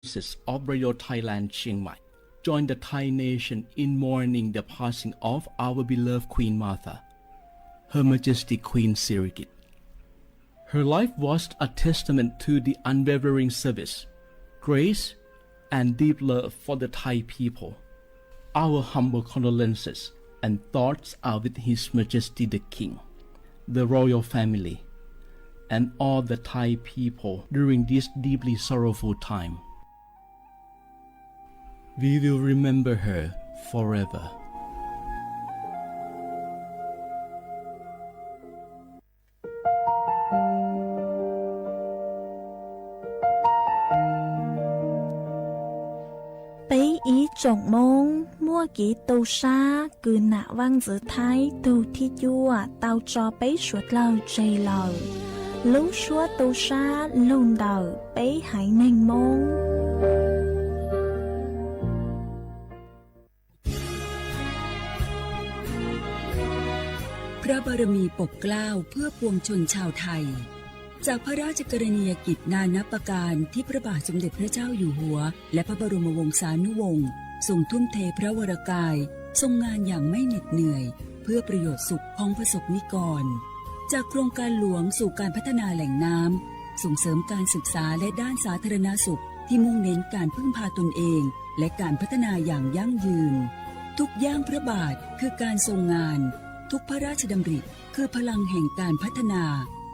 Provinces of Royal Thailand Chiang Mai join the Thai nation in mourning the passing of our beloved Queen Mother, Her Majesty Queen Sirikit. Her life was a testament to the unwavering service, grace, and deep love for the Thai people. Our humble condolences and thoughts are with His Majesty the King, the royal family, and all the Thai people during this deeply sorrowful time. We will remember her forever. Peb ib tsoom Hmoob muaj kev tu sab kws nam Vaaj Ntxwv Thaib tug thib cuaj tau tso peb suav dlawg tseg lawm. Lub suab tu sab lug ntawm peb haiv neeg Moob. พระบารมีปกเกล้าเพื่อปวงชนชาวไทย จากพระราชกรณียกิจนานับประการที่พระบาทสมเด็จพระเจ้าอยู่หัว และพระบรมวงศานุวงศ์ทรงทุ่มเทพระวรกาย ทรงงานอย่างไม่เหน็ดเหนื่อย เพื่อประโยชน์สุขของประสบนิกร จากโครงการหลวงสู่การพัฒนาแหล่งน้ำ ส่งเสริมการศึกษาและด้านสาธารณสุข ที่มุ่งเน้นการพึ่งพาตนเอง และการพัฒนาอย่างยั่งยืน ทุกย่างพระบาทคือการทรงงาน ทุกพระราชดำริคือพลังแห่งการพัฒนา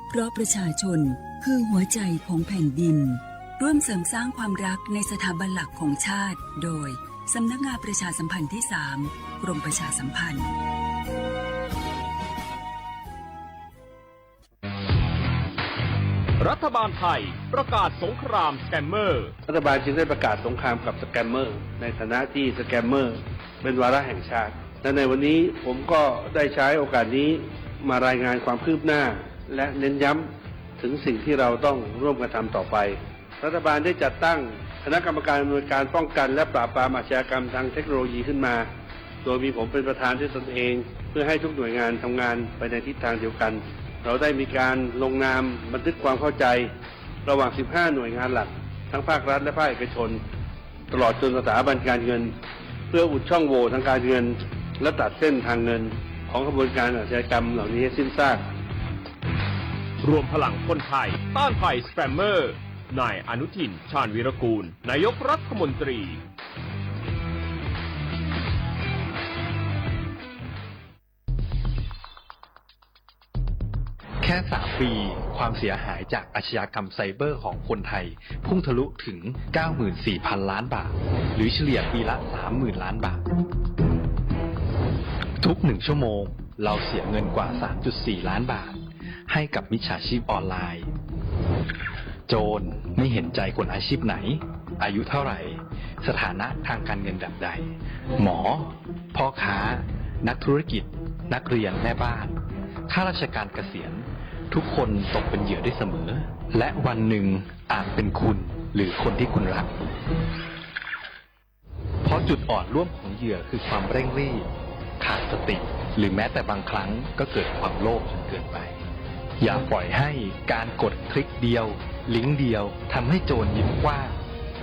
เพราะประชาชนคือหัวใจของแผ่นดิน ร่วมเสริมสร้างความรักในสถาบันหลักของชาติ โดย สำนักงานประชาสัมพันธ์ที่สาม กรมประชาสัมพันธ์ รัฐบาลไทยประกาศสงครามสแกมเมอร์ รัฐบาลจึงได้ประกาศสงครามกับสแกมเมอร์ ในฐานะที่สแกมเมอร์เป็นวาระแห่งชาติ และในวันนี้ผมก็ได้ใช้โอกาสนี้มารายงานความคืบหน้า และเน้นย้ำถึงสิ่งที่เราต้องร่วมกันทำต่อไป รัฐบาลได้จัดตั้งคณะกรรมการอำนวยการป้องกันและปราบปรามอาชญากรรมทางเทคโนโลยีขึ้นมา โดยมีผมเป็นประธานด้วยตนเอง เพื่อให้ทุกหน่วยงานทำงานไปในทิศทางเดียวกัน เราได้มีการลงนามบันทึกความเข้าใจ ระหว่าง สิบห้า หน่วยงานหลัก ทั้งภาครัฐและภาคเอกชน ตลอดจนสถาบันการเงิน เพื่ออุดช่องโหว่ทางการเงิน และตัดเส้นทางเงิน ของขบวนการอาชญากรรมเหล่านี้ให้สิ้นซาก รวมพลังคนไทยต้านภัยสแกมเมอร์ นายอนุทิน ชาญวีรกูล นายกรัฐมนตรี แค่ สาม ปี ความเสียหายจากอาชญากรรมไซเบอร์ของคนไทย พุ่งทะลุถึง เก้าหมื่นสี่พันล้านบาท หรือเฉลี่ยปีละ สามหมื่นล้านบาท ทุกหนึ่งชั่วโมง เราเสียเงินกว่า สามจุดสี่ล้านบาท ให้กับมิจฉาชีพออนไลน์ โจรไม่เห็นใจคนอาชีพไหน อายุเท่าไหร่ สถานะทางการเงินแบบใด หมอ พ่อค้า นักธุรกิจ นักเรียน แม่บ้าน ข้าราชการเกษียณ ทุกคนตกเป็นเหยื่อได้เสมอ และวันหนึ่งอาจเป็นคุณหรือคนที่คุณรัก เพราะจุดอ่อนร่วมของเหยื่อคือความเร่งรีบ ขาดสติ หรือแม้แต่บางครั้งก็เกิดความโลภจนเกินไป อย่าปล่อยให้การกดคลิกเดียว ลิงก์เดียวทำให้โจรยิ้มกว้าง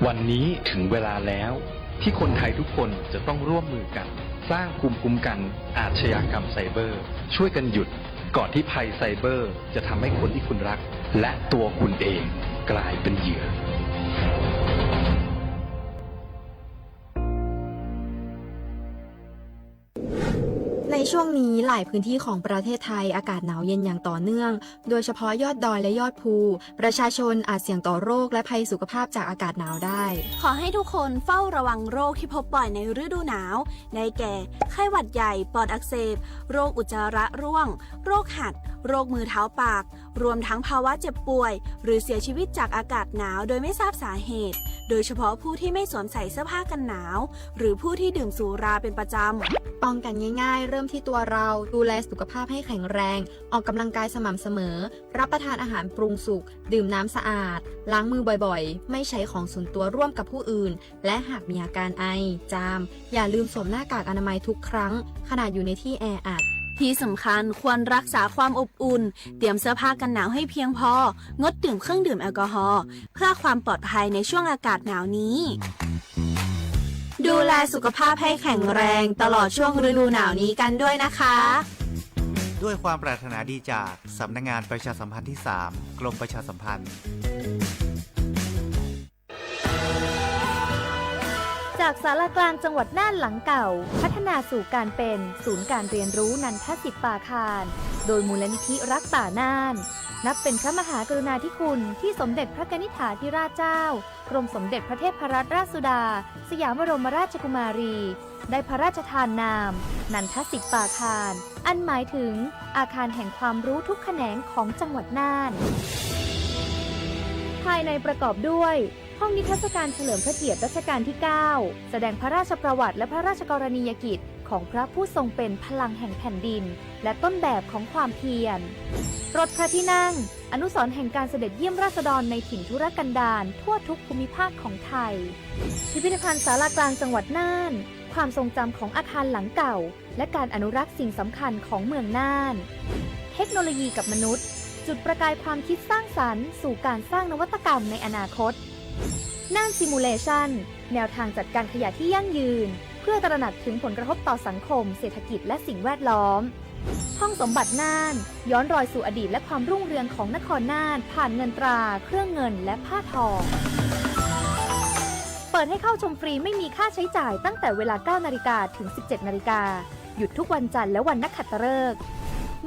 วันนี้ถึงเวลาแล้ว ที่คนไทยทุกคนจะต้องร่วมมือกัน สร้างภูมิคุ้มกันอาชญากรรมไซเบอร์ ช่วยกันหยุด ก่อนที่ภัยไซเบอร์จะทำให้คนที่คุณรัก และตัวคุณเองกลายเป็นเหยื่อ ในช่วงนี้หลายพื้นที่ของประเทศไทยอากาศหนาวเย็นอย่างต่อเนื่อง โดยเฉพาะยอดดอยและยอดภู ประชาชนอาจเสี่ยงต่อโรคและภัยสุขภาพจากอากาศหนาวได้ ขอให้ทุกคนเฝ้าระวังโรคที่พบบ่อยในฤดูหนาว ได้แก่ ไข้หวัดใหญ่ ปอดอักเสบ โรคอุจจาระร่วง โรคหัด โรคมือเท้าปาก รวมทั้งภาวะเจ็บป่วย หรือเสียชีวิตจากอากาศหนาวโดยไม่ทราบสาเหตุ โดยเฉพาะผู้ที่ไม่สวมใส่เสื้อผ้ากันหนาว หรือผู้ที่ดื่มสุราเป็นประจำ ป้องกันง่ายๆ เริ่มที่ตัวเรา ดูแลสุขภาพให้แข็งแรง ออกกำลังกายสม่ำเสมอ รับประทานอาหารปรุงสุก ดื่มน้ำสะอาด ล้างมือบ่อยๆ ไม่ใช้ของส่วนตัวร่วมกับผู้อื่น และหากมีอาการไอ จาม อย่าลืมสวมหน้ากากอนามัยทุกครั้ง ขณะอยู่ในที่แออัด ที่สำคัญควรรักษาความอบอุ่น เตรียมเสื้อผ้ากันหนาวให้เพียงพอ งดดื่มเครื่องดื่มแอลกอฮอล์ เพื่อความปลอดภัยในช่วงอากาศหนาวนี้ ดูแลสุขภาพให้แข็งแรงตลอดช่วงฤดูหนาวนี้กันด้วยนะคะ ด้วยความปรารถนาดีจากสำนักงานประชาสัมพันธ์ที่สาม กรมประชาสัมพันธ์ จากศาลากลางจังหวัดน่านหลังเก่า พัฒนาสู่การเป็นศูนย์การเรียนรู้นันทสิทธิ์ปาคาร โดยมูลนิธิรักป่าน่าน นับเป็นพระมหากรุณาธิคุณที่สมเด็จพระกนิษฐาธิราชเจ้า กรมสมเด็จพระเทพรัตนราชสุดา สยามบรมราชกุมารี ได้พระราชทานนาม นันทสิทธิ์ปาคาร อันหมายถึงอาคารแห่งความรู้ทุกแขนงของจังหวัดน่าน ภายในประกอบด้วย ห้องนิทรรศการเฉลิมพระเกียรติรัชกาลที่ เก้า แสดงพระราชประวัติและพระราชกรณียกิจของพระผู้ทรงเป็นพลังแห่งแผ่นดิน และต้นแบบของความเพียร รถพระที่นั่ง อนุสรณ์แห่งการเสด็จเยี่ยมราษฎรในถิ่นทุรกันดารทั่วทุกภูมิภาคของไทย พิพิธภัณฑ์ศาลากลางจังหวัดน่าน ความทรงจำของอาคารหลังเก่า และการอนุรักษ์สิ่งสำคัญของเมืองน่าน เทคโนโลยีกับมนุษย์ จุดประกายความคิดสร้างสรรค์สู่การสร้างนวัตกรรมในอนาคต น่าน Simulation แนวทางจัดการขยะที่ยั่งยืน เพื่อตระหนักถึงผลกระทบต่อสังคม เศรษฐกิจ และสิ่งแวดล้อม ห้องสมบัติน่าน ย้อนรอยสู่อดีตและความรุ่งเรืองของนครน่าน ผ่านเงินตรา เครื่องเงิน และผ้าทอง เปิดให้เข้าชมฟรีไม่มีค่าใช้จ่ายตั้งแต่เวลา เก้านาฬิกา ถึง สิบเจ็ดนาฬิกา หยุดทุกวันจันทร์และวันนักขัตฤกษ์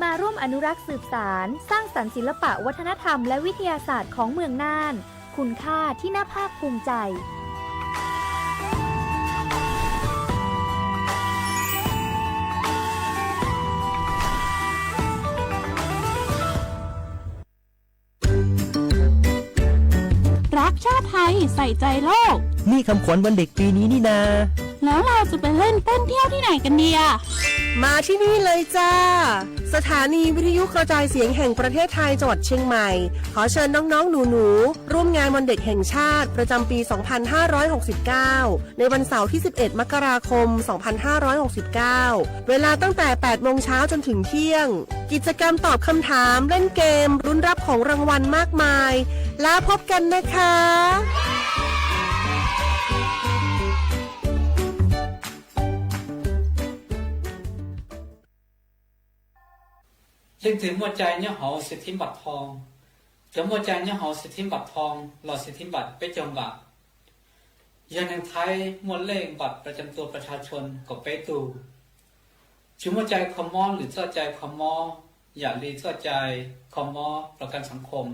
มาร่วมอนุรักษ์สืบสาน สร้างสรรค์ศิลปะวัฒนธรรมและวิทยาศาสตร์ของเมืองน่าน คุณค่าที่น่าภาคภูมิใจ รักชาติไทย ใส่ใจโลก นี่คำขวัญวันเด็กปีนี้นี่นา แล้วเราจะไปเล่นเต้นเที่ยวที่ไหนกันดีอะ มาที่นี่เลยจ้า สถานีวิทยุกระจายเสียงแห่งประเทศไทยจังหวัดเชียงใหม่ ขอเชิญน้องๆหนูๆ ร่วมงานวันเด็กแห่งชาติประจำปี สองพันห้าร้อยหกสิบเก้า ในวันเสาร์ที่ สิบเอ็ด มกราคม สองพันห้าร้อยหกสิบเก้า เวลาตั้งแต่ แปดโมงเช้าจนถึงเที่ยง กิจกรรมตอบคำถาม เล่นเกม ลุ้นรับของรางวัลมากมาย แล้วพบกันนะคะ Leej twg muaj cai nyob hauv xis thiv npam thoo? Cov muaj cai nyob hauv xis thiv npam thoo los xis thiv npam peb caug npam yog neeg Thaib muaj lej npam pras cam tua pras tha tshon kaum peb tug. Tsis muaj cai kho mob lwm txoj cai kho mob yam li txoj cai kho mob pras kam xav khom,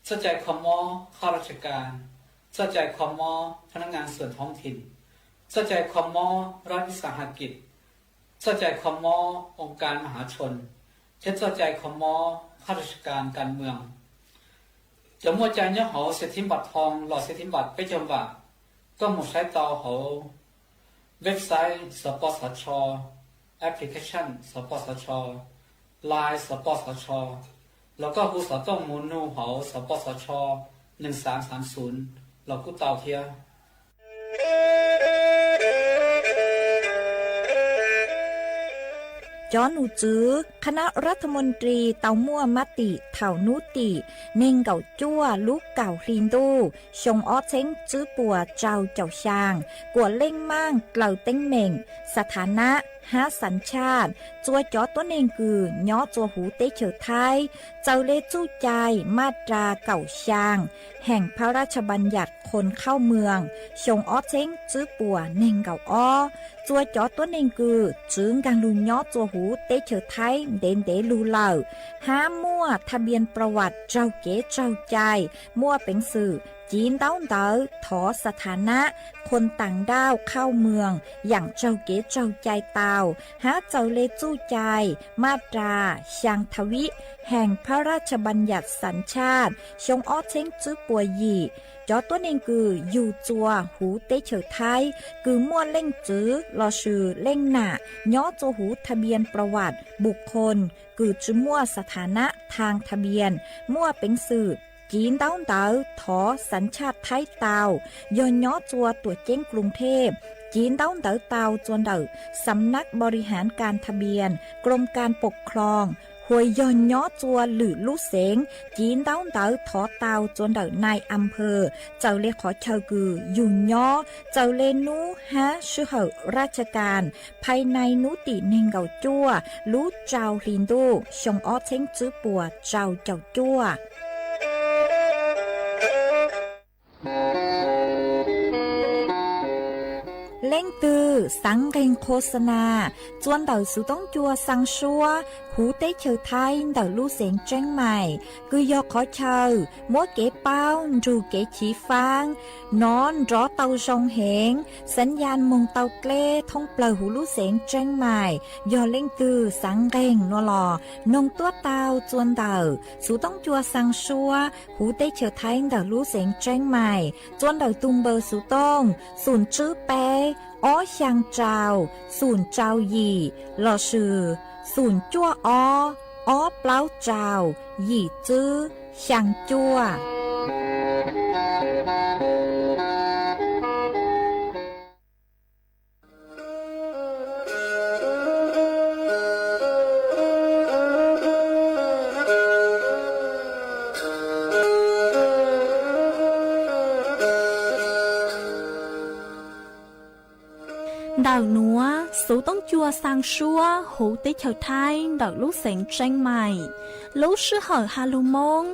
txoj cai kho mob khab raj tsas kas, txoj cai kho mob pha nab ngas xuam thoob thim, txoj cai kho mob rab vis xas has kim, txoj cai kho mob oo kas ma hav tshon, thiab txoj cai kho mob khab raj tsas kas kas mws. Cov muaj cai nyob hauv xis thiv npam thoo los xis thiv npam peb caug npam, koj mus saib tau hauv website sov pos sov tsho, application sov pos sov tsho, line sov pos sov tsho, los koj hu xov tooj mus nug hauv sov pos sov tsho neeg xav xav xum los kuj tau thiab. Cov num tswv คณะรัฐมนตรี tau muaj mab tim thaum nub tim neeg nkaum cuaj lub kaum hli ntuj xyoo ob txheeb tswb puas rau caum xyaa, kuam leej maaj dlaws teeb meem, xas thav nab hab xas tshaj txua cov tuab neeg kws nyob txua huv teb chaws Thaib, txaws le txuj cai maj ras kaum xyaa Heem phab raj tsas npas nyam khoos khaub mws xyoo ob txheeb tswb puas neeg nkaum ob. Txua cov tuab neeg kws tswv nkaag lug nyob txua huv teb chaws Thaib ntev ntev lug lawm, hab muaj thaj npias pras vam raug kev raug cai, muaj peev xwm civ ntaub ntawv thov xas thav nab khoos taam nrauj khaub mws yaam raug kev raug cai tau, hab txaws le txuj cai maj ras xyaa thav vib Heem phab raj tsas npas nyam xas tshaj xyoo ob txheeb tswb puas yim. Cov tuab neeg kws yug txua huv teb chaws Thaib kws muaj leej txwv lossis leej nam nyob txua huv thaj npias pras vam npus khoos kws tsi muaj xas thav nab thaag thaj npias, muaj peev xwm Civ ntaub ntawv thov xav tshaj Thaib tau yog nyob txua tuam ceeb Kluv Thej. Civ ntaub ntawv tau txua ntawm Xam Nab Npau Ri Haav Kas Tha Npias Krom Kas Pom Khloos, hua yog nyob txua lwm lub xeev. Civ ntaub ntawv thov tau txua ntawm Nais As Phas, txawm le qhov chaw kws yug nyob, txawm le nub hab sij hawm raj tsha kas, phais nais nub tim neeg nkaum cuaj lub rau hli ntuj xyoo ob txheeb tswb puas rau caum cuaj. Leej twg xaav nqeeg qhua xa nas, txua ntawm xuv toob cua xaa suab huv teb chaws Thaib ntawm lub xeev Tseeb Mais, kws yog qhov chaw muab kev paub nrug kev chiv faab nov nrov tau zoo heev, xaav ya moog tau dleb thoob plawg huv lub xeev Tseeb Mais. Yog leej twg xaav nqeeg nua los noog tuab tau txua ntawm xuv toob cua xaa suab huv teb chaws Thaib ntawm lub xeev Tseeb Mais, txua ntawm tug npawb xuv tooj xum tswb peb ob xyaa rau xum rau yim lossis xum cuaj ob ob plaub rau yim tswb xyaa cuaj. Ntawm nuav xuv toob cua xaa suab huv teb chaws Thaib ntawm lub xeev Tseeb Mais, lub sij hawm has lug Moob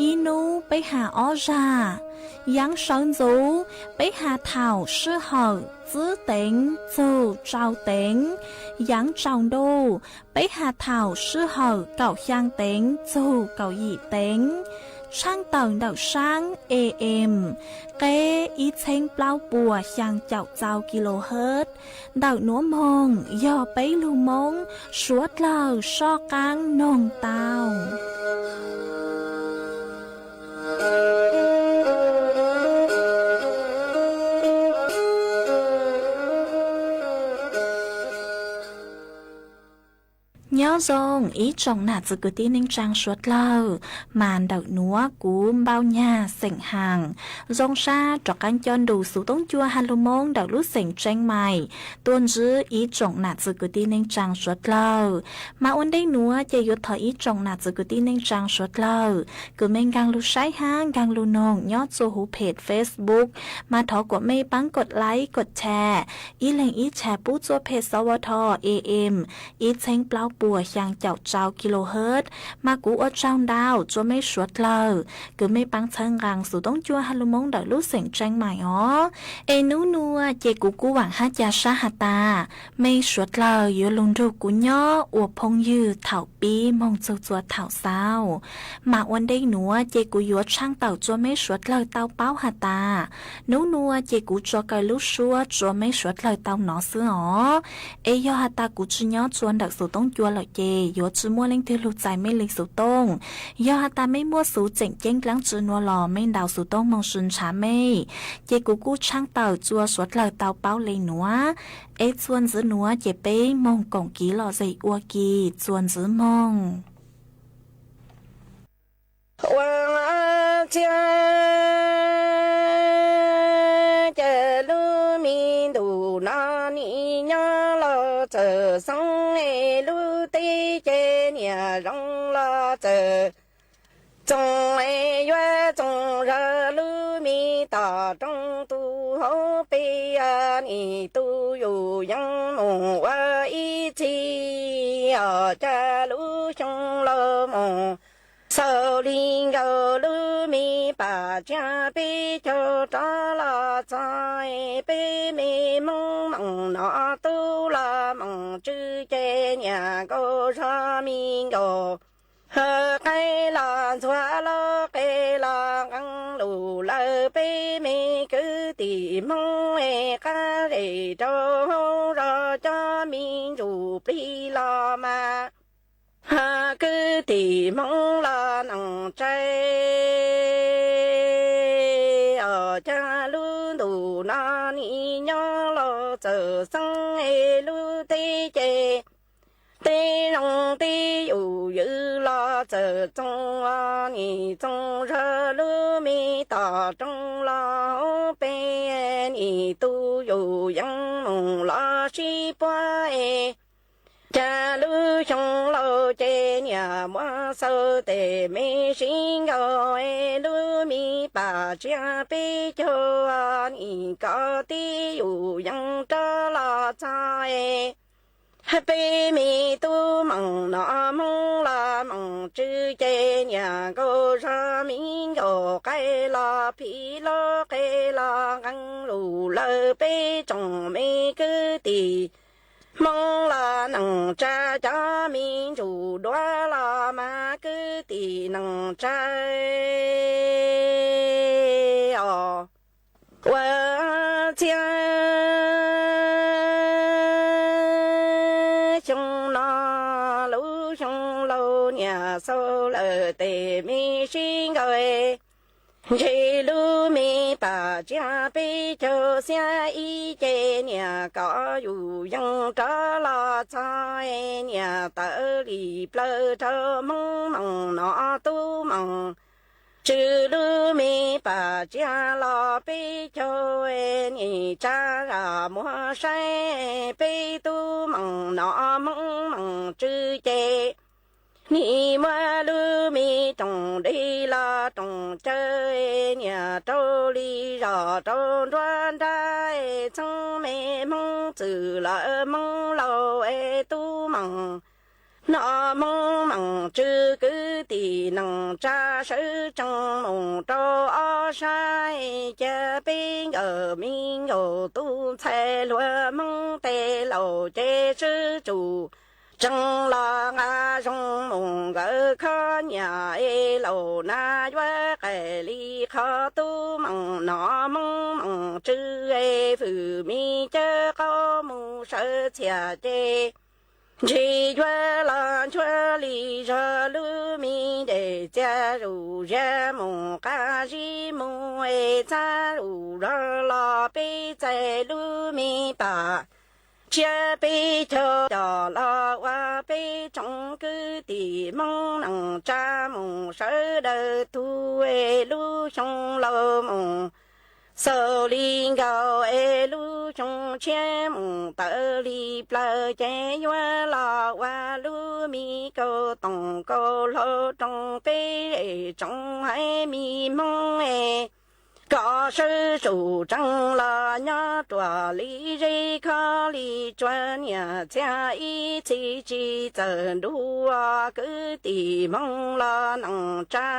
ib nub peb has ob zag. Yaav sawv ntxuv peb has thaum sij hawm tsib teev txug rau teev. Yaav tsaus ntuj peb has thaum sij hawm kaum xyaa teev txug kaum yim teev. Tshaaj tawm ntawm saab A M, qeb ib txheeb plaub puas xyaa caum txau kilohertz. Ntawm nuav moog yog peb lug Moob suav dlawg soj qaab noog tau. Nyob zoo ib tsoom nam txiv kwv tij neej tsaa suav dlawg, mas ntawm nuav kuv Npauj Nyag xeem Haas zoo sab rov qaab coj nrug xuv toob cua has lug Moob ntawm lub xeem Tseeb Mais tuaj ntsib ib tsoom nam txiv kwv tij neej tsaa suav dlawg. Mas ua ntej nuav ces yuav thov ib tsoom nam txiv kwv tij neej tsaa suav dlawg kws mej nkaag lug saib hab nkaag lug noog nyob txua huv phem Facebook, mas thov kuas mej paab kod like kod share, ib leeg ib share pub txua phem xov ua tho A M ib txheeb plaub puas xyaa caum rau kilohertz. Mas kuv ua tsaug ntau txua mej suav dlawg kws mej paab txhawb nqaa xuv toob cua has lug Moob ntawm lub xeem Tseeb Mais os. Es nub nua ces kuv kuj vaam hab ca sab has tas mej suav dlawg yuav lug nrug kuv nyob ua phooj ywg thaum pib moog txug txua thaum xaus. Mas ua ntej nuav ces kuv yuav tshaaj tawm txua mej suav dlawg tau paub has tas, nub nua ces kuv tso kaw lub suab txua mej suav dlawg tau nov xwb os. Es yog has tas kuv tsi nyob txua ntawm xuv toob cua lawm ces yuav tsi muaj leej twg lug txais mej le xuv tooj. Yog has tas mej muaj xuv tseem ceeb dlaab tsi nua los mej ntaus xuv tooj moog sw ntshaw mej, ces kuv kuj tshaaj tawm txua suav dlawg tau paub le nuav. Es txuas ntxiv nuav ces peb moog koom kiv lom zem ua ke txuas ntxiv moog. Ua txhiaj ces lub me ntuj no nim nyob los txawm xoob, lub teb ces niam zoo los txawm txoov, yuav txoov zog lub me tom rooj tu hauv peb, nim tu yus yeej mus ua ib txhis, os cas lub xyoo los mus xaus li nkaus lub me pam tsiaj peb caug rov los txog, peb me Hmoob moos no tub los moos tswv ces niam nkaus zog me nkaus. Qaib los ntxhuav los qe los nqeeb lug lawm peb me kwv tij Hmoob, qab zem rau hauv zos cov me ntsuj plig los mas kwv tij Hmoob los noog tsai, os cas lub ntuj no nim nyob los txawm xeeb, lub teb ces Tib zoo tib yus ywj los txawm txoos, nim txoos zog lub me tom rooj los hauv pes, nim tu yus yees mus los sib puag es. Cas lub xyoo laus ces niam muab xaus tes me sib nkaus es lub me pam tsiab peb caug, nim kov tib yus yees rov los txog es. Peb me tub moos no Hmoob los moos tsw ces niam nkaus zog me nkaus qaib los phim lub qe los nqees lus lawm peb tsoom me kwv tij. Hmoob los nees tsa cov me ntsuj duav los mas kwv tij nees tsa os. Ua txhiab xyoo no lub xyoo laus niam xaus lawm tes me sib nkaus, ntshe lub me pam tsiab peb caug xiab ib ces niam kov yus yees rov los txog, niam tawv li plaws rau Hmoob moos no tub moos. Tsw lub me pam tsiab los peb caug, nim tsa zam muag saib peb tub moos no Hmoob moos tsw ces. Nim muab lub me rooj dej los rooj cawv, niam rau li zos rau nruab nrab, txheeb me Hmoob txwm lawm Hmoob laus es tub moos no Hmoob moos tsw kwv tij nees tsa sawv tsees mus rau ob sab, cia peb nkawm me nkaus tub ntxhais hluas Hmoob tej laus ces sawv tsum tsees los nqa zoo mus nkawd khob nyiam es laus na yuav qais li qhov tub moos no Hmoob moos tsw es fwm me cawv qaub mus sawv txhiam ces. Ntshe yuav los nchuav li zog lub me dej txia zuj zus mus qab zib mus es txab zuj zus los peb txais lub me pam tsiab peb caug coj los ua peb tsoom kwv tij Hmoob nees tsa mus sawv daws tug es lub xyoo laus mus xaus li nkaus es lub xyoo tshiab mus tawv li plaws ces yuav los ua lub me kaus toom kaus hlau rooj peb tsoom haiv mi Hmoob es. Kom sawv tsum tsees los nyob ruam li zeb khob li tsua niam txiag ib txhis tsis txawm nruab kwv tij Hmoob los nees tsa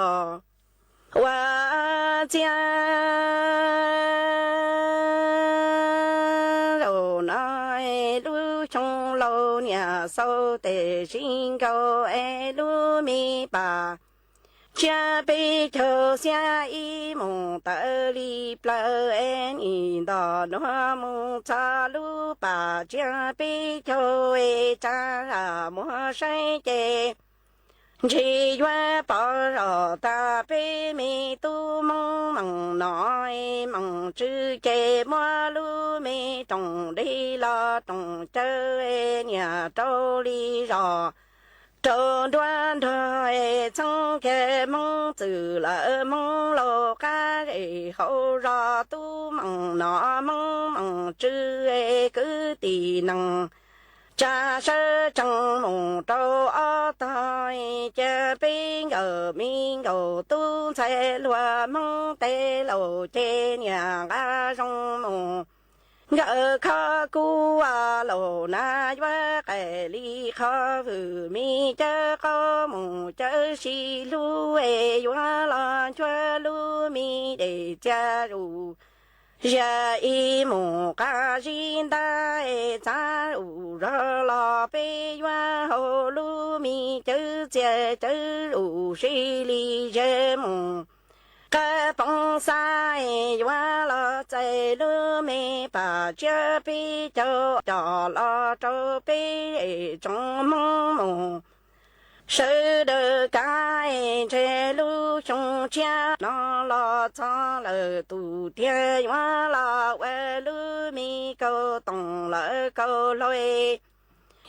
os. Ua txhiab zaum no lub xyoo laus niam xaus tes sib nkaus es lub me pam tsiab peb caug xiab ib mus tawv li plaws es nim nto nuav mus txog lub pam tsiab peb caug es tsa zam muag saib ces. Ntshe yuav pom zog tag peb me tub Hmoob moos no moos tsw ces muab lub me rooj dej los rooj cawv niam rau li zos rau nruab nrog txheeb kiag Hmoob txwm lawm Hmoob laus qab zej hauv zos tub moos no Hmoob moos tsw kwv tij nees tsa sawv tsees mus rau ob tog cia peb nkawm me nkaus tub ntxhais hluas Hmoob tej laus ces niam nqa zoo mus nkawd khob kub laus na yuav qais li qhov vwm me cawv qaub mus cawv sib hlub es yuav los nchuav lub me dej txia zuj zus ib mus qab zib ntab es txav zuj zus los peb yuav haus lub me cawv txia cawv zuj zus sib li ze mus qab poob xab es yuav los txais lub me pam tsiab peb caug coj los rau peb tsoom Hmoob mus sawv daws kav es ntshe lub xyoo tshiab no los txog lawm tus tiag yuav los ua lub me kaus toom lawm kaus hlau es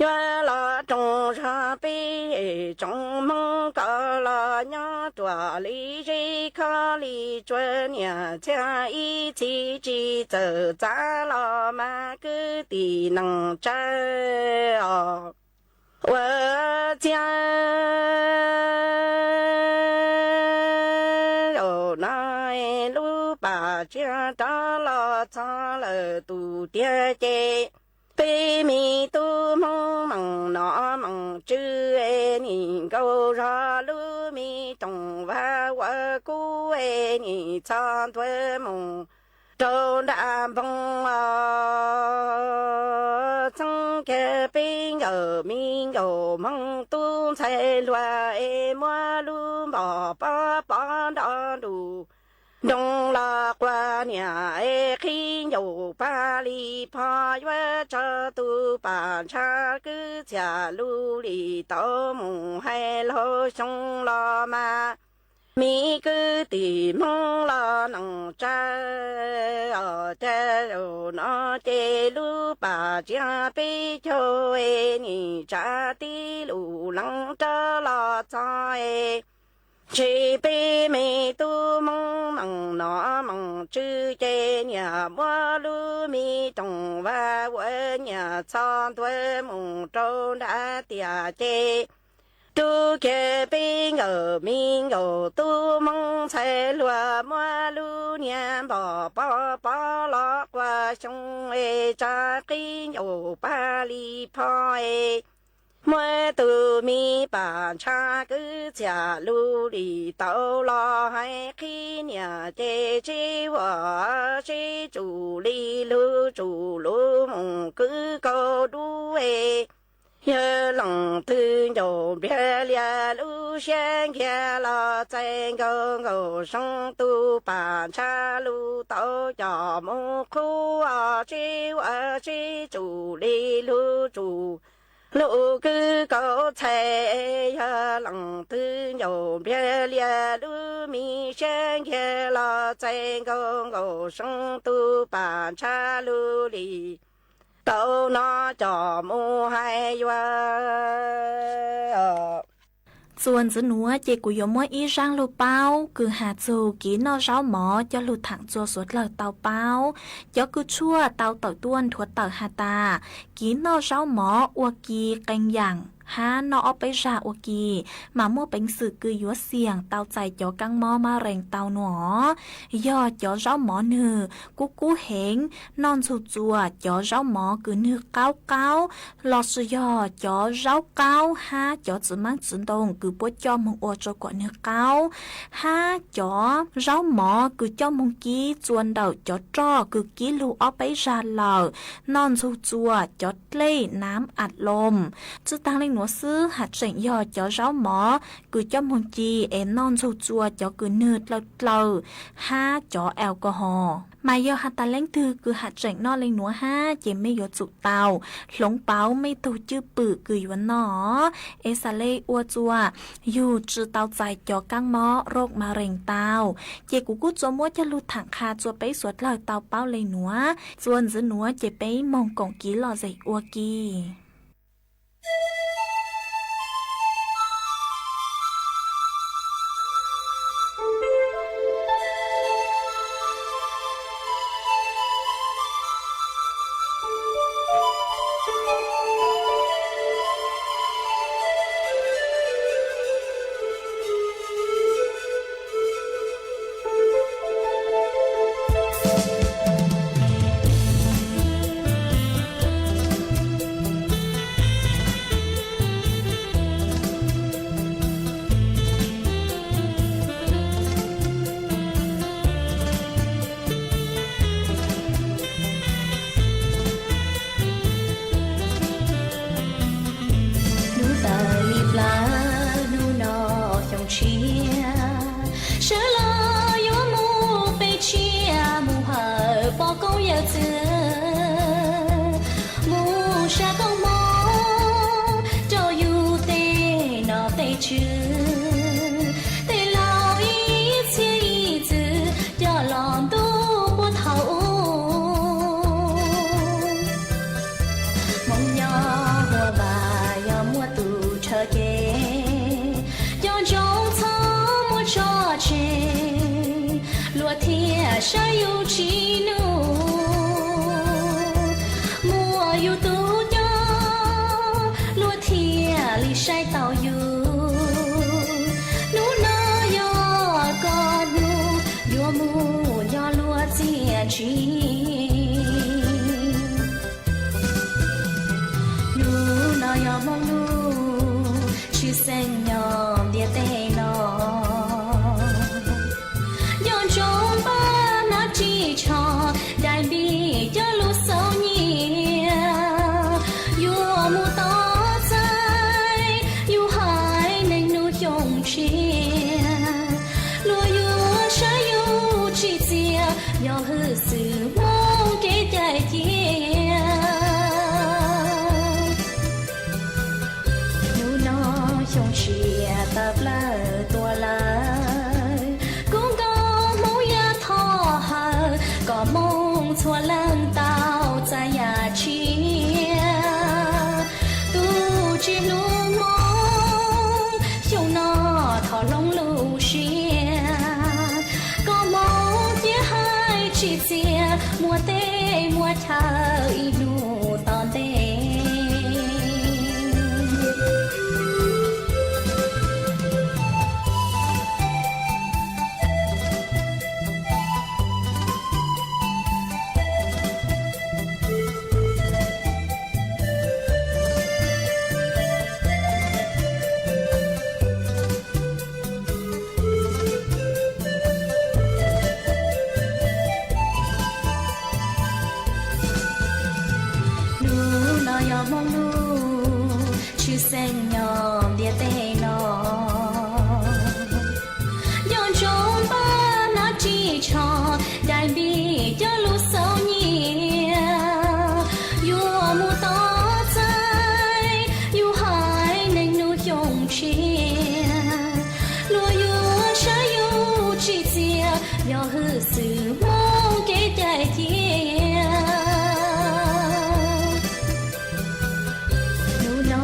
yuav los roos zog peb tsoom Hmoob kom los nyob ruam li zeb khob li tsua, niam txiag ib txhis tsis txawm txav los mas kwv tij neej tsa os. Ua txiag zaum no lub pam tsiaj rov los txog lawm tus tiag ces peb me tub Hmoob meem nom meem tswv, nim nkaus zog lub me toom vaj ua kub, nim txog ntua mus rau nram npoo os. Txeeb kiag peb nkawm me nkauj Hmoob tub ntxhais hluas es muab lub npog pob pov nrov nrus nroo los quas niam es qhib ncaus paj li phom yuav tso tus pam ntshav kwv txhiaj lub lim tau mus hais laug xyoo los mas. Me kwv tij Hmoob los neej tsa os, cas zaum no ces lub pam tsiaj peb caug es nim tsa tib lub leej rov los txog es ntshe peb me tub Hmoob meem nom meem tswv ces niam muab lub me toom vaj ua niam txog ntua mus rau nram tiaj ces rub kiag peb nkawm me nkauj tub Hmoob ntxhais hluas muab lub niag npog pob pov los quas xyoo es tsa qhib ncaus paj li phom es muab tus me pam ntshav kwv txhiaj lub lim tau los hais qhib niam ces tsis ua sib tsum li lug tsum lug mus kwv kaus dub es yawg leej twg ncaus npliag lias lub siab nkiag los txais nkaus nkaus zoo tus pam ntshav lug tau coj mus qhuav os tsis ua sib tsum li lug tsum lug kwv kaus txhais yawg leej twg ncaus npliag lias lub me siab nkiag los txais nkaus nkaus zoo tus pam ntshav lug lim tau no coj mus hais yuav. Txuas ntxiv nuav ces kuv yuav muab ib zaaj lug paub kws has txug kev noj zaub mov coj lug thaam txua suav dlawg tau paub. Cov kws tshuaj tau tawm tuaj nthuav tawm has tas, kev noj zaub mov ua ke qee yaam hab noj ob peb zag ua ke mas muaj peev xwm kws yuav xiam tau txais cov kaab mob mab rees tau nuav. Yog cov zaub mov nwg kub kub heev, noj ntxug txuas cov zaub mov kws nwg qaub qaub, lossis yog cov zaub qaub hab cov txiv maab txiv ntoo kws puab coj moog ua rua kuas nwg qaub, hab cov zaub mov kws coj moog kib txua ntawm cov roj kws kib lug ob peb zag lawm, noj ntxug txuas cov dlej nam as loos. Tsi taag le nuav xwb, has tseem yog cov zaub mov kws coj moog ci es noj ntxug txuas cov kws nwg dlawg dlawg hab cov alcohol. Mas yog has tas leej twg kws has tseem noj le nuav hab ces mej yuav tsum tau hloov pauv mej tug cwj pwm kws yuav noj, es xaav le ua txuas yug tsi tau txais cov kaab mob rooj mab rees tau. Ces kuv kuj txua muab coj lug thaam qha txua peb suav dlawg tau paub le nuav. Txuas ntxiv nuav ces peb moog koom kev lom zem ua ke. Hnub tawm li plawv hnub no xyoo tshiab, sawv los yuav mus pem tshiab mus hawm pog koob yawm txwv, mus sab koob hmoov rau yug tej nom tej tswv, tej laug ib txhiab ib txwv coj los ntuj puab thaum ub. Hmoob nyob huab va Daim npib coj lub xauj nyiaj yuav mus tom txais yus haiv neeg hnub xyoo tshiab. Luag yuav saib yus tsim txiaj yog hwj xwm Hmoob kev cai cia. Hnub no xyoo tshiab tawm plaws tuaj lawm, kub nkauj Hmoob Yaj Thoj hawm kom Hmoob txhua leej tau txais yam tshiab. Tus tsis hlub Hmoob xyoo no thov hloov lub siab, kom Hmoob cia hais tsim txiaj muaj teb muaj chaw ib hnub tom ntej. Hnub no yog Hmoob hnub, tshwj xeeb nyob ntiaj teb no. Nco ntsoov npaj hnab ris tsho, daim npib coj lub xauj nyiaj yuav mus tom txais yus haiv neeg hnub xyoo tshiab. Luag yuav saib yus tsim txiaj yog hwj xwm Hmoob kev cai cia. Hnub no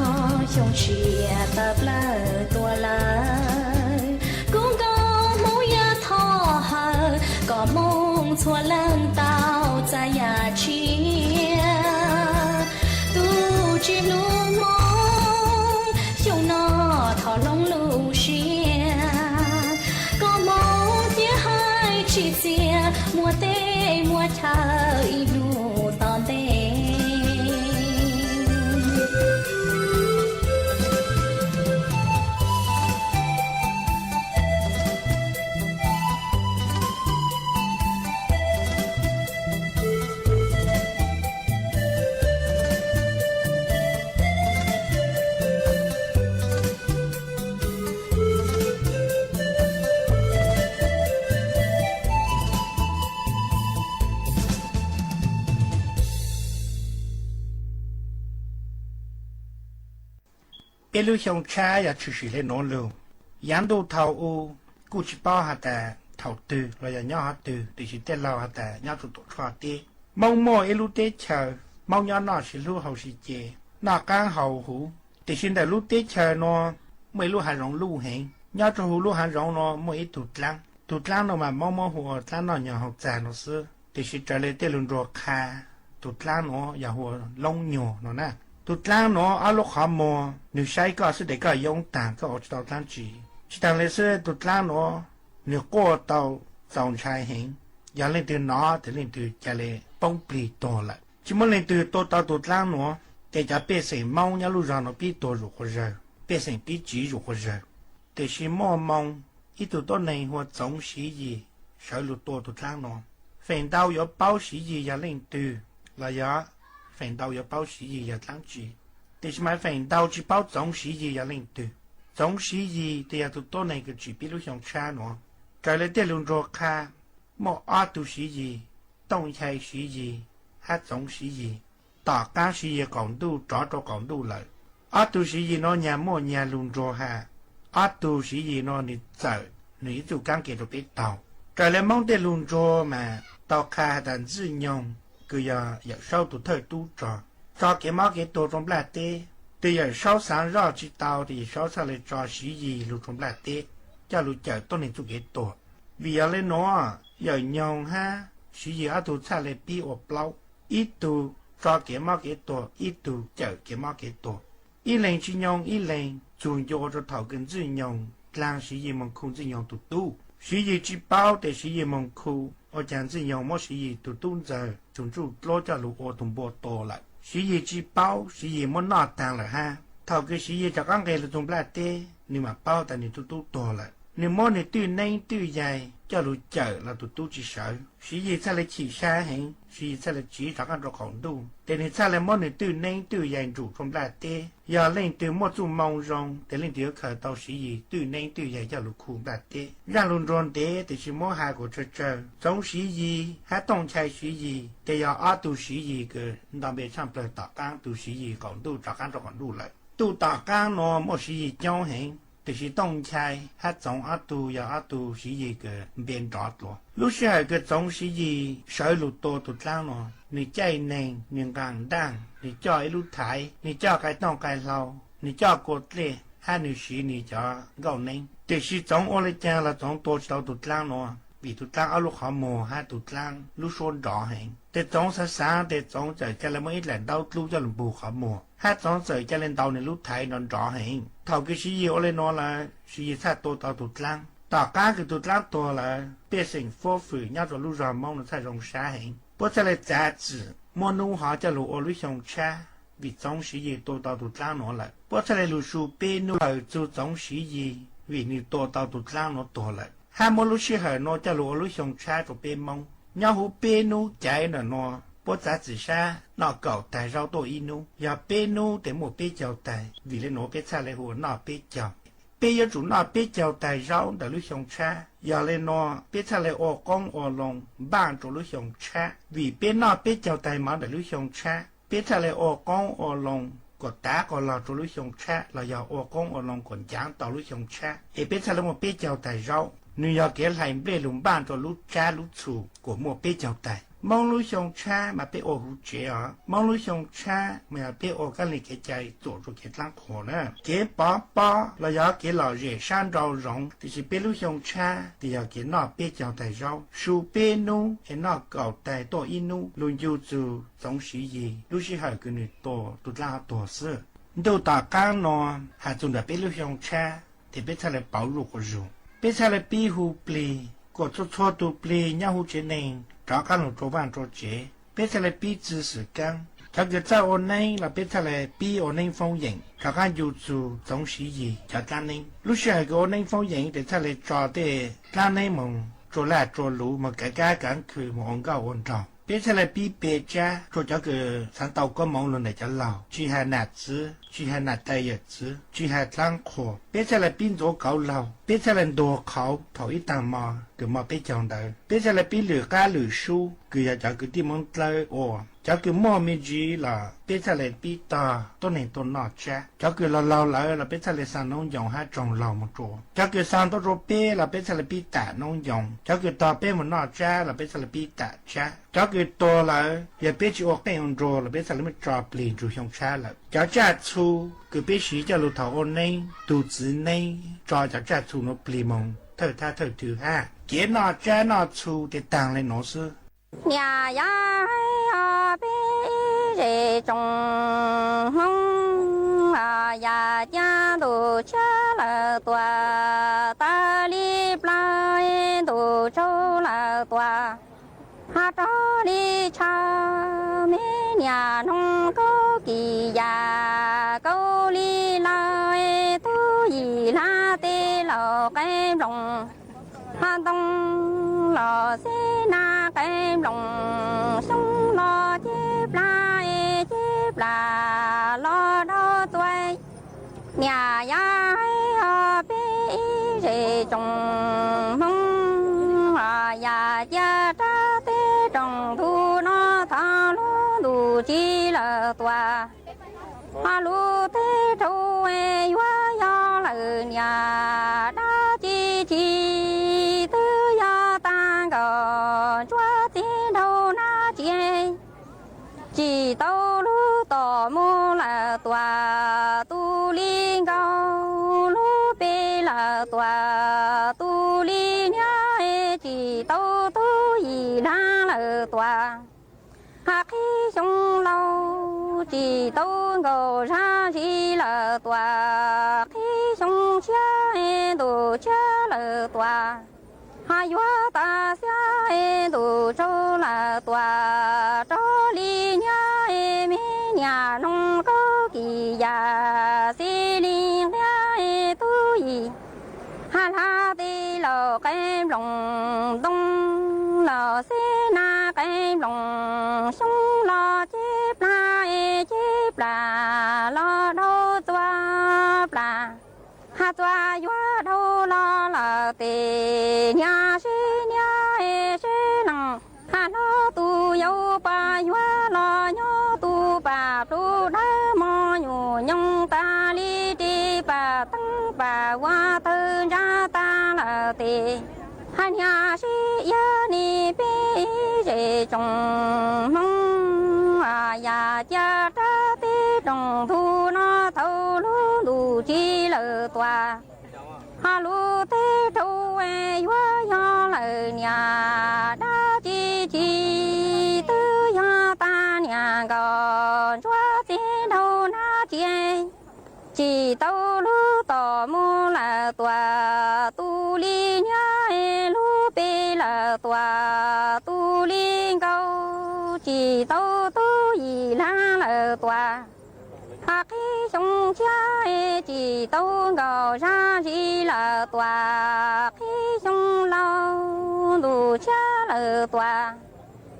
xyoo tshiab tawm plaws tuaj lawm, kub nkauj Hmoob Yaj Thoj hawm kom Hmoob txhua leej tau txais yam tshiab. Tus tsis hlub Hmoob xyoo no thov hloov lub siab, kom Hmoob cia hais tsim txiaj muaj teb muaj chaw ib hnub tom ntej. Peb lub xyoo tshab yog tshwm sim li nuav lug. Yaav ntuj thaum u kuj tsis paub has tas thaum twg los yog nyob qhov twg, tiam sis tej laug has tas nyob rua Tuam Tshoj teb. Moob muaj ib lub teb chaws, Moob nyob noj sib hlub haus sib ce, noj qaab haus huv. Tiam sis ntawm lub teb chaws nuav muaj ib lub haav zoov luj heev. Nyob rua huv lub haav zoov nuav muaj ib tug dlaab. Tug dlaab nuav mas Moob muab hu ua dlaab noj nyuag haus txag nuav xwb, tiam sis raws le tej lug nruag qha, tug dlaab nuav yog hu ua Loob Nyuag no na. Tug dlaab nuav ob lub qhov muag nwg saib koj xwb tes koj yoob taag, koj ua tsis tau dlaab tsi. Tsis taag le xwb, tug dlaab nuav nwg quaj tau txaus ntshai heev. Yog leej twg nov tes leej twg ca le poob plig tuag lawm. Tsis muaj leej twg tua tau tug dlaab nuav, ces cov pej xeem Moob nyob lub zog nuav pib tuag zuj quas zawg, pej xeem pib tsiv zuj quas zawg. Tiam sis muaj moo ib tug tuab neeg hu ua Txoov Siv Yis sawv lug tua tug dlaab nuav. Feem ntau yuav paub Siv Yis yog leej twg, los yog feem ntau yuav paub Siv Yis yog dlaab tsi, tiam sis mas feem ntau tsis paub Txoov Siv Yis yog leej twg. Txoov Siv Yis tes yog tug tuab neeg kws tsim peb lub xyoo tshab nuav. Raws le tej lug nruag qha, muaj ob tug Siv Yis, Tooj Nchai Siv Yis hab Txoov Siv Yis. Tom qaab Siv Yis qaum ntuj rov rua qaum ntuj lawm. Ob tug Siv Yis nuav nyag muaj nyag lug nruag has. Ob tug Siv Yis nuav nwg txawm nwg ib txuj kaab ke rua peb taug. Raws le Moob tej lug nruag mas tau qha has tas Ntxwj Nyoog kws yog Yawm Saub tug thawj tub rog, tso kev mob kev tuag rua nplaj teb. Tes Yawm Saub xaav zoj tsis tau tes Yawm Saub txhaj le tso Siv Yis lug rua nplaj teb, coj lug cawm tuab neeg txuj kev tuag. Vim yog le nuav Yawm Nyoog hab Siv Yis ob tug txhaj le pib ua plaub, ib tug tso kev mob kev tuag, ib tug cawm kev mob kev tuag. Ib leeg tsis nyoog ib leeg, txug ncua rua thaum kws Ntxwj Nyoog dlaag Siv Yis moog khu Ntxwj Nyoog tug tub. Siv Yis tsis paub tes Siv Yis moog khu, ua caag Ntxwj Nyoog muab Siv Yis tug tub ntxawg tug ntsuj dluab coj lug ua tug npua tua lawm. Siv Yis tsis paub, Siv Yis muab noj taag lawm hab. Thaum kws Siv Yis rov qaab nqeg lug txug nplaj teb, nwg maam paub tas nwg tug tub tuag lawm. Nwg muab nwg twj neeb twj yaig coj lug cawm los tus tub tsis sawv. Siv Yis txhaj le chim sab heev, Siv Yis txhaj le tsiv rov qaab rua qaum ntuj, tes nwg txhaj le muab nwg twj neeb twj yaig ntsum rua nplaj teb. Yog leej twg muaj txuj moo zoo, tes leej twg yuav khaws tau Siv Yis twj neeb twj yaig coj lug khu nplaj teb. Zaaj lug nruag ntev, tes tsis muab has kuas tsawg tsawg. Txoov Siv Yis hab Tooj Nchai Siv Yis, tes yog ob tug Siv Yis kws nto npe tshaaj plawg tom qaab tug Siv Yis qaum ntuj rov qaab rua qaum ntuj lawm. Tug tom qaab nuav muaj Siv Yis coob heev, tes sis Tooj Nchai hab Txoov ob tug yog ob tug Siv Yis kws npe nrov dlua. Lub sij hawm kws Txoov Siv Yis sawv lug tua tug dlaab nuav, nwg caij neeg, nwg nqaa ntaaj, nwg coj ib lub thaiv, nwg coj qai tooj qai hlau, nwg coj kua dlej, hab nwg siv nwg cov nkauj neeb. Tes sis Txoov ua le caag los Txoov tua tsis tau tug dlaab nuav, vim tug dlaab ob lub qhov muag hab tug dlaab lub suab nrov heev. Tes Txoov xaav xaav, tes Txoov txawm ca le muab ib dlaim ntaub dlub coj lug npug qhov muag, hab Txoov txawm ca le ntaus nwg lub thaiv nrov nrov heev. Thaus kws Siv Yis ua le nuav lawm, Siv Yis txhaj tua tau tug dlaab. Tom qaab kws tug dlaab tuag lawm, pej xeem fuab fwm nyob rua lub zog Moob nuav txhaj zoo sab heev. Puab txhaj le txav txim muab nub hov coj lug ua lub xyoo tshab, vim Txoov Siv Yis tua tau tug dlaab nuav lawm. Puab txhaj le lug su peb nub lawm txug Txoov Siv Yis, vim nwg tua tau tug dlaab nuav tuag lawm, hab muab lub sij hawm nuav coj lug ua lub xyoo tshab rua peb Moob. Nyob huv peb nub caiv ntawm nuav, puab txav txim sab noj kaum taig zaub tuaj ib nub, yog peb nub tes muaj peb caug taig, vim le nuav peb txhaj le hu ua noj peb caug. Peb yuav tsum noj peb caug taig zaub ntawm lub xyoo tshab. Yog le nuav peb txhaj le ua qoob ua loo npaaj rua lub xyoo tshab, vim peb noj peb caug taig mov ntawm lub xyoo tshab, peb txhaj le ua qoob ua loo kuas tav quas log rua lub xyoo tshab los yog ua qoob ua loo kuas ncaav tau lub xyoo tshab, es peb txhaj le muaj peb caug taig zaub. Nwg yog kev hlais nplej lug npaaj rua lub tsab lub txhu kuas muaj peb caug taig. Moob lub xyoo tshab mas peb ua huv tsev os. Moob lub xyoo tshab mas yog peb ua kab li kev cai txuam rua kev dlaab qhuas na. Kev pov pob los yog kev lom zem sab nrau zoov, tiam sis peb lub xyoo tshab tes yog kev noj peb caug taig zaub, su peb nub es noj kaum taig tuaj ib nub, lug ncu txug Txoov Siv Yis lub sij hawm kws nwg tua tug dlaab tuag xwb. Ntuj tom qaab nuav has txug ntawm peb lub xyoo tshab, tes peb txhaj le pauv zuj quas zug. Peb txhaj le pib hu plig kuas txhua txhua tug plig nyob huv tsev neeg rov qaab lug rua vaaj rua tsev. Peb txhaj le pib txwv xwm kaab. Cov kws txawj ua neeb los peb txhaj le pib ua neeb foob yeem rov qaab ncu txug Txoov Siv Yis cov dlaab neeb. Lub sij hawm kws ua neeb foob yeem tes txhaj le tso tej dlaab neeb moog tsua laj tsua luv, moog kaav kab kaav khw, moog ua nkauj ua nraug. Peb txhaj le pib pe tsab rua cov kws xaav tau koob moov lug ntawm cov laug, tsis has nam txwv, tsis has nam tais yawm txwv, tsis has dlaab qhuas. Peb txhaj le pib ntxuav kauv laug, peb txhaj le ntuag qhauv thaum ib taag mo kws mo peb caug ntawd. Peb txhaj le pib lwm qab lwm sub kws yog cov kwv tij Moob Dlawb ua. Cov kws muaj me ntsis los peb txhaj le pib tog tuab neeg tuaj noj tsab. Cov kws laug laug lawm los peb txhaj le xaa noob ncoos hab tsoog laug moog rua. Cov kws xaa tuaj rua peb los peb txhaj le pib tam noob ncoos. Cov kws tog peb moog noj tsab los peb txhaj le pib tam tsab. Cov kws tuag lawm yog peb tsis ua qeej ua nruas los peb txhaj le muab tso plig nrug xyoo tshab lawm. Cov tsaj txhu kws peb siv coj lug thaum ua neeb, tug txwv neeb tso cov tsaj txhu nuav plig moog thawj thab thawj thw hab. Kev noj tsab noj txhu tes taag le nuav xwb. Niam yog peb ib zej tsoom Hmoob, yam cia ntuj tshiab lawm tuaj, tas li plaub ntuj tsaus lawm tuaj, ho raug li tshav me niam noog kaub kis yam kaub li lawm, tub yim hlab teb laus qe nploos, ho ntoo los xib nab qe nploos, xyoo los ceb plag ceb plag los dau txuas. Niam yog peb ib zej tsoom Hmoob, yam cia rab teb roog ntug no thov lub ntuj tsi lawm tuaj, ho lub teb rau yuav yog lawm niam dab tsi tsi, twb yog tag nkaus ntsuab txiv nraug nab tsi, tsim tau lub tom mus lawm tuaj, tu li nkaus lub peb lawm tuaj, tu li niab tsim tau tub yim hlab lawm tuaj, ho qhib xyoo laus tsim tau nkaus zab zis lawm tuaj, qhib xyoo tshiab ntuj tshiab lawm tuaj, ho yuav tas xiab ntuj tsaus lawm tuaj, raug li niab me niam noog kaub kis yam xib li nqiab tub yim, ho hlab teb laus qe Nploos ntoo los xeb na, qe nploos xyoob los ceb plas es ceb plas los dhau txua plas. Hab txua yuav dhau los lawm tes niag sib niag es sib lees, hab hlob tus yau pas yuav los nyob tus pas plhu dawb mos nyuam nyoos tas li ris pas teeb pas ua tawg ntsa tas lawm tes hab niag sib iab ni peb ib zej tsoom Hmoob yam cia rab teb roos ntug no thaum lub ntuj tsis lawm tuaj. Hab lub teb rau yuav yog lawm niam dab tsi tsis twb yog tas niam nkaus ntsuab txiv dhau nab tsi tsis tau lub tom mus lawm tuaj. Tus li niag lub pes lawm tuaj, tus li nkaus tsis tau tub yim lab lawm tuaj. Hab qib xyoo tshiab tsis tau nkaus zaj zis lawm tuaj, qib xyoo laus ntuj tshiab lawm tuaj.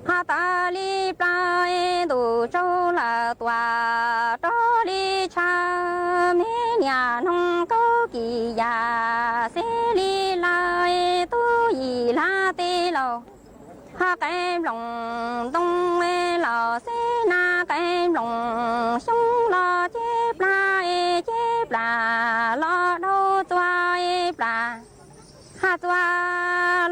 Hab tas li plaws ntuj tsaus lawm tuaj, rov li tshav me niam noog kaub kis yam xeb li lawm tub yim lab teb laus. Hab qe nploos ntoo los xeb na, qe nploos xyoob los ceb plas es ceb plas los dhau txua plas. Hab txua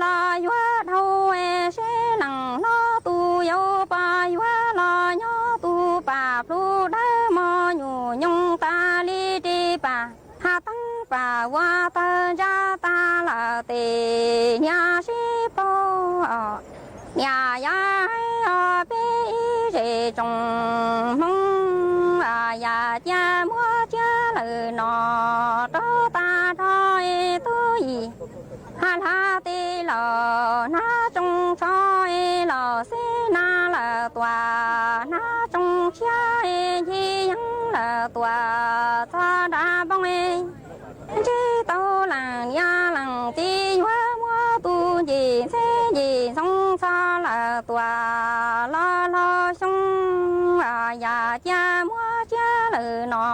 los yuav dhau es sib lees, hlob tus yau pas yuav los nyob tus pas plhu dawb mos nyuam nyoos tas li ris pas, hab teeb pas ua tawg ntsa tas lawm tes niag sib paug niam yam hais os peb ib zej tsoom Hmoob yam cia muab tsiab lawm no rov tag nrho es tub yim. Hab lab teb laus nab tsoo tsho es los xeb na lawm tuaj, nab tsoo tshiab es ncig yeeb lawm tuaj txog nram npoo es ntsib tau leej niam leej txiv yuav muab tus ncej ntxheb ncej ntxhoo txog lawm tuaj los laus xyoo yam cia muab tsiab lawm no.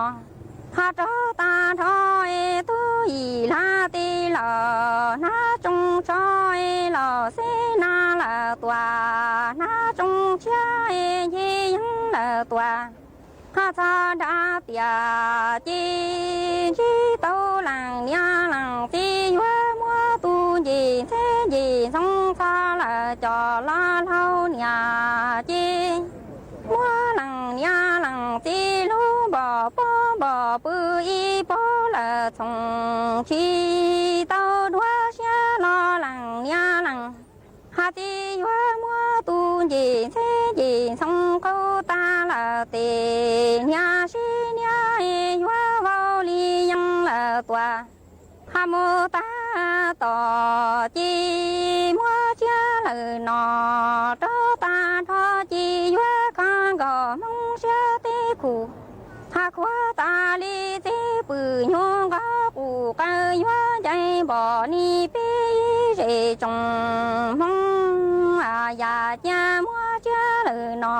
Hab rov tag nrho es tub yim lab teb laus nab tsoo tsho es los xeb na lawm tuaj, nab tsoo tshiab es ncig yeeb lawm tuaj. Hab txog nram tiaj ces ntsib tau leej niam leej txiv yuav muab tus ncej ntxheb ncej ntxhoo txog lawm cov los laus niam ces muab leej niam leej txiv lub npom pob npom pw ib pob lawm txhoov tsis tau dua siab los leej niam leej hab txiv yuav muab tus ncej ntxheb ncej ntxhoo qaug tag lawm tes niag sib niag yuav vau li yees lawm tuaj. Hab mus tag tom ces muab tsiab lawm no rov tag nrho ces yuav kho nkaus Hmoob siab teb khum. Hab khuav tas li txiv pwm nyuag nqaij qus qaws yuav ncaim npom ni peb ib zej tsoom Hmoob yam cia muab tsiab lawm no.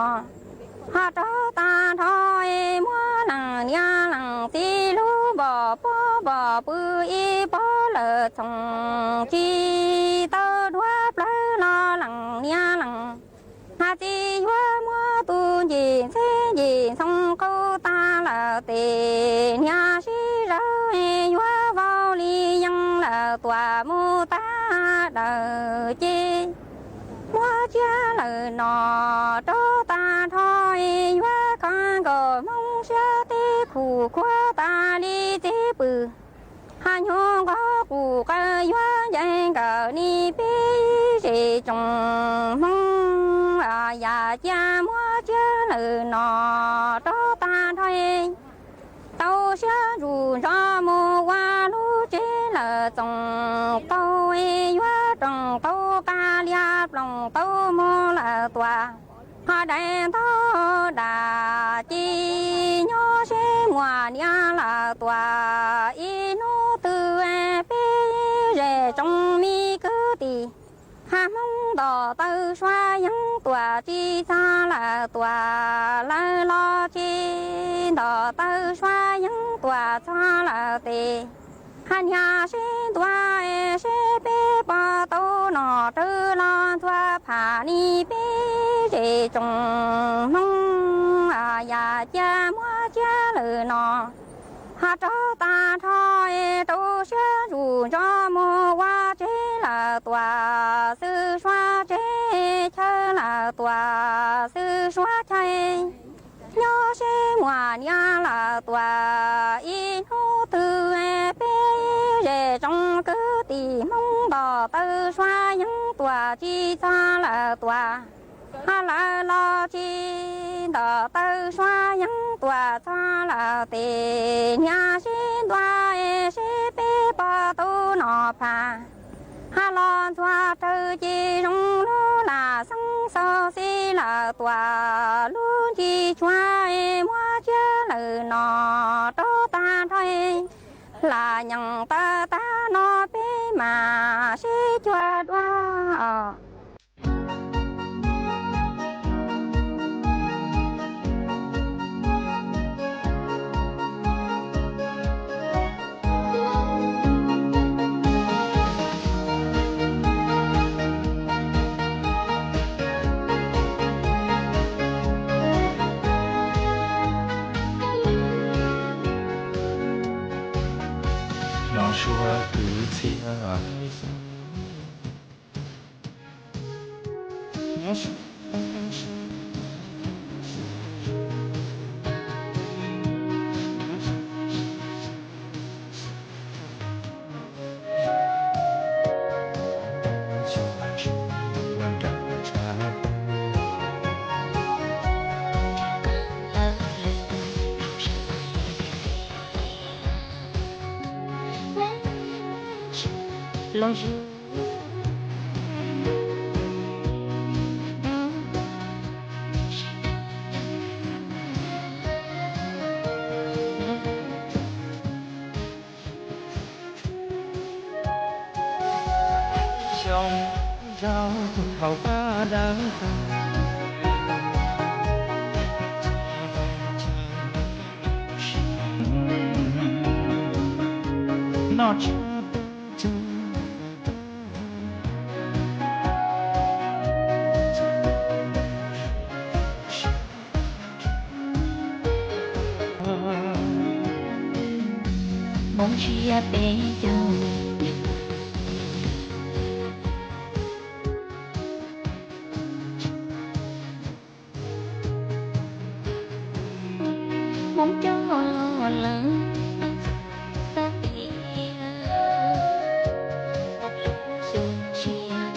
Hab rov tag nrho es muab leej niam leej txiv lub npom pob npom pw ib pob lawm txhoov tsis tau dua plawg los leej niam leej hab txiv yuav muab tus ncej ntxheb ncej ntxhoo qaug tag lawm tes niag sib zawg yuav vau li yees lawm tuaj mus tag dawm ces muab tsiab lawm no rov tag nrho yuav kho nkaus Hmoob siab teb khum khuav tas li txiv pwm. Hab nyuag nqaij qus qaws yuav ncaim nkawm ni peb ib zej tsoom Hmoob yam cia muab tsiab lawm no rov tag nrho tau siab ntsug ntso mus ua lub tsev lawm txoos qaug yuav roos tau qab lias ploos tau mus lawm tuaj. Hab daim ntawv dam ces nyob seb muaj niam lawm tuaj ib hnub twg peb zej tsoom me kwv tim. Hab Hmoob ntom taw suab yeeb tuam tsis txog lawm tuam, lawv los tsis ntom taw suab yeeb tuam txog lawm tes. Hab niag sib ntua es seb peb puas tau nom tswv los ntxuag pham li peb zej tsoom Hmoob yam cia muab tsiab lawm no. Hab rov tag nrho es rau siab zuj ntso mus ua tsev lawm tuam, xwb suav tsev chaw lawm tuam, xwb suav chaw. Nyob seb muaj niam lawm tuam, ib hnub twg peb zej tsoom kwv tij Hmoob ntom taw suab yeeb tuam tsis txog lawm tuam. Hab lawv los tsis ntom taw suab yeeb tuam txog lawm tes, niag sib ntua es seb peb puas tau nom pham. Hab los ntxuag raws ces zoo lub lam xeeb xauv xib lawm tuam, lub ncig tshuav es muab tsiab lawm no. Rov tag nrho lam nyeem tawm tag no peb mam sib cuag dua. Nov suav kwv txhiaj. Xyoo zaug thaum paj dawb tawg, noj tsis Hmoob siab peb caug. Hmoob coj lawv tag tias xyoo tshiab.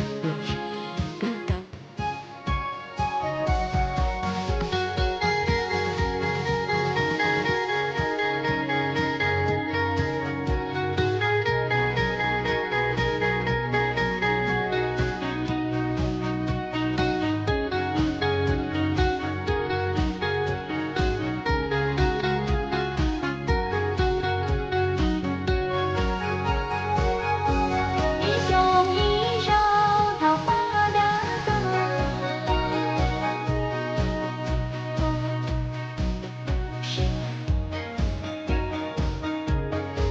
Ib xyoo ib zaug thaum paj dawb tawg,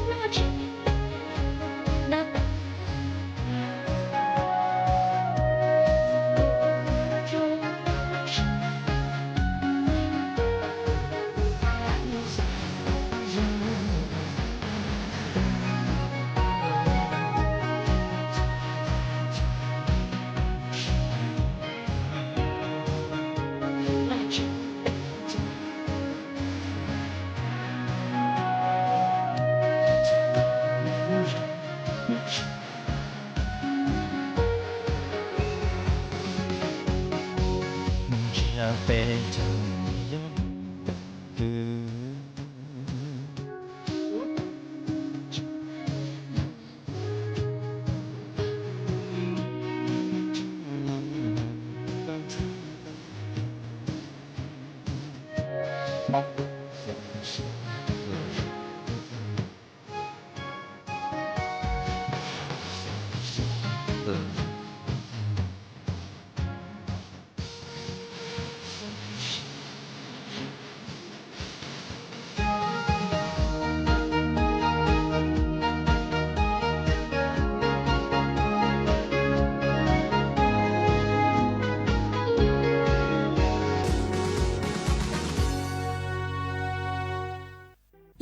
noj tsis dawb. Ntsia peb caug yog twg.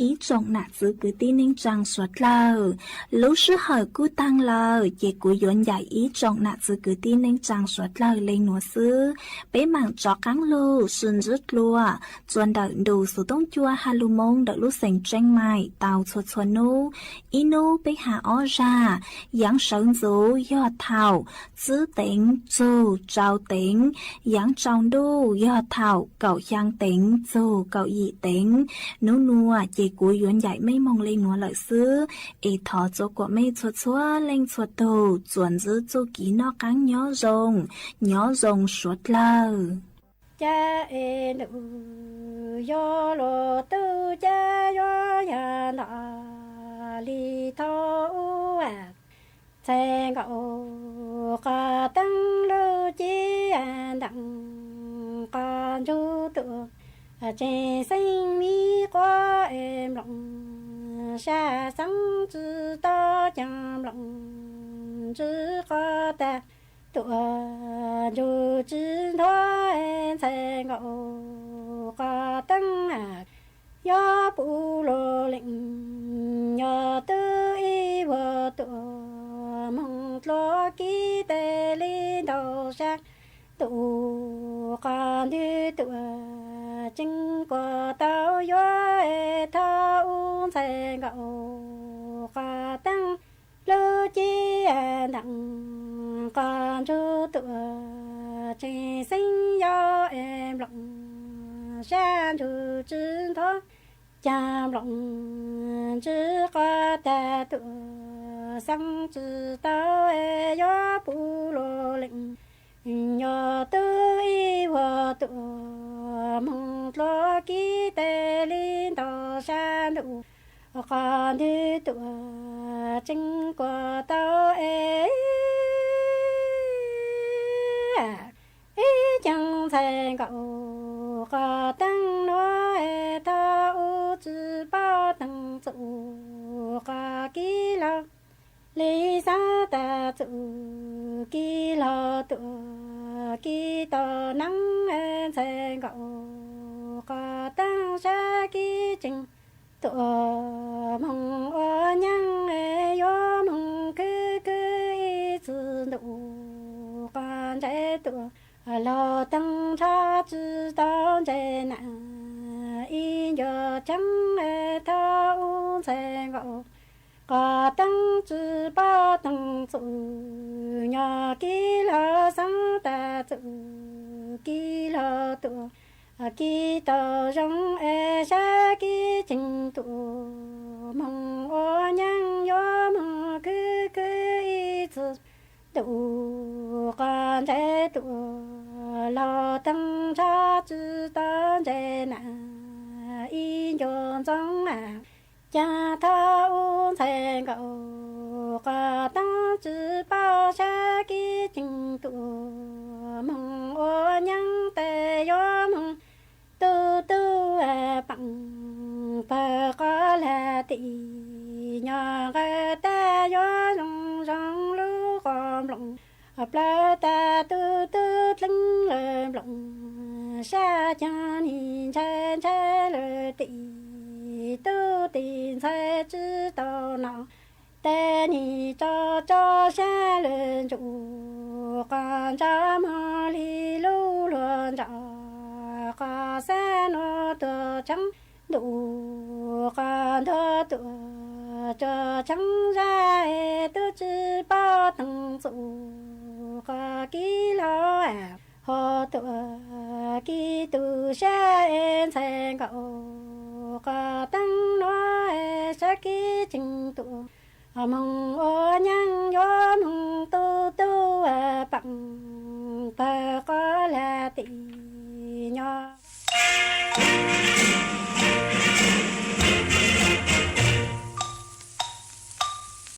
Ib tsoom nam txwv kwv tij neej tsaa suav dlawg, lub sij hawm kuj taag lawm ces kuv yuav ncaim ib tsoom nam txwv kwv tij neej tsaa suav dlawg le nuav xwb. Peb maam rov qaab lug sib ntsib dlua txuas ntawm ntu xuv tooj cua ha lug moo ntawm lub xeev Tseej Maim tau txhua txhua nub. Ib nub peb has ob zag: yaav sawv ntxuv yog thaum tsib teev txug rau teev, yaav tsaus ntuj yog thaum kaum xyaa teev txug kaum yim teev. Nub nua ces kuv yuav ncaim mej moog le nuav lawm xwb, es thov txua kuam mej txhua txhua leej txhua tug txuas ntsib txuj kev noj qaab nyob zoo, nyob zoo suav dlawg. Ca es ntuj yuav luag tub ca yuav yog nto li thaub ub, ntxhais nkaus qhov teeb lub cib ntees qhov ntsug tuaj, tseem xeeb mi quav es nploos sab xeeb tsi tau caag nploos tsi quav tag tuaj ntsug tsi nthuav, ntxhais nkaus qhov teeb yuav puv luag leej, yog tub ib vuag tuaj moog dlua kiv tes li ntau sab ntuj qhov ntwg tuaj tseem kuas tau yuav thaub ub, ntxhais nkaus qhov teeb lub cib ntees qhov ntsug tuaj, tseem xeeb yau es nploos sab ntsug tsi nthuav, caag nploos tsi quav tag tuaj xeeb tsi tau es yuav puv luag leej, yog tub ib vuag tuaj moog dlua kiv tes li ntau sab ntuj qhov ntwg tuaj tseem kuas tau es ib caag, ntxhais nkaus qhov teeb nuav es thaub ub tsi paub teeb txuj qhov kiv lug li xaav tas txuj kiv lug tuaj kiv tau neeb, ntxhais nkaus qhov teeb sab kiv tseem tuaj moog ua nyaab, yuav moog khwv khwv ib txwm ntuj qhov ntsais tuaj, lug teeb nrho tsi tau ntsais nam, ib ncua tshaav thaub ub, ntxhais nkaus qhov teeb tsi paub teeb txuj, nyob kiv lug xaav tas txuj kiv lug tuaj kiv tau zoo es sab kiv tseem tuaj moog ua nyaab, yuav moog khwv khwv ib txwm ntuj qhov ntsais tuaj, lug teeb nrho tsi tau ntsais nam, ib ncua ntxoov caag thaub ub, ntxhais nkaus qhov teeb tsi paub sab kiv tseem tuaj moog ua nyaab, tes yuav moog tu tu paam pawg qhov lag tim, nyob nqawd tag yuav zoo zoo lub quas nploos, plawg tag tu tu dleeb lawm nploos sab, caag nim ntshai ntshai lawm tim, tub tim ntxhais tsi tau nov, tes nim tso tso sab lawm ntsuj qhov ntsa, moog li lub luag ntsa qhov xab nuav tuaj tshaav ntuj qhov ntuag tuaj tsuas tshaav zag, tub tsi paub teeb txuj qhov kiv lug ho tuaj kiv tu sab, ntxhais nkaus qhov teeb nuav sab kiv tseem tuaj moog ua nyaab, yuav moog tu tu paam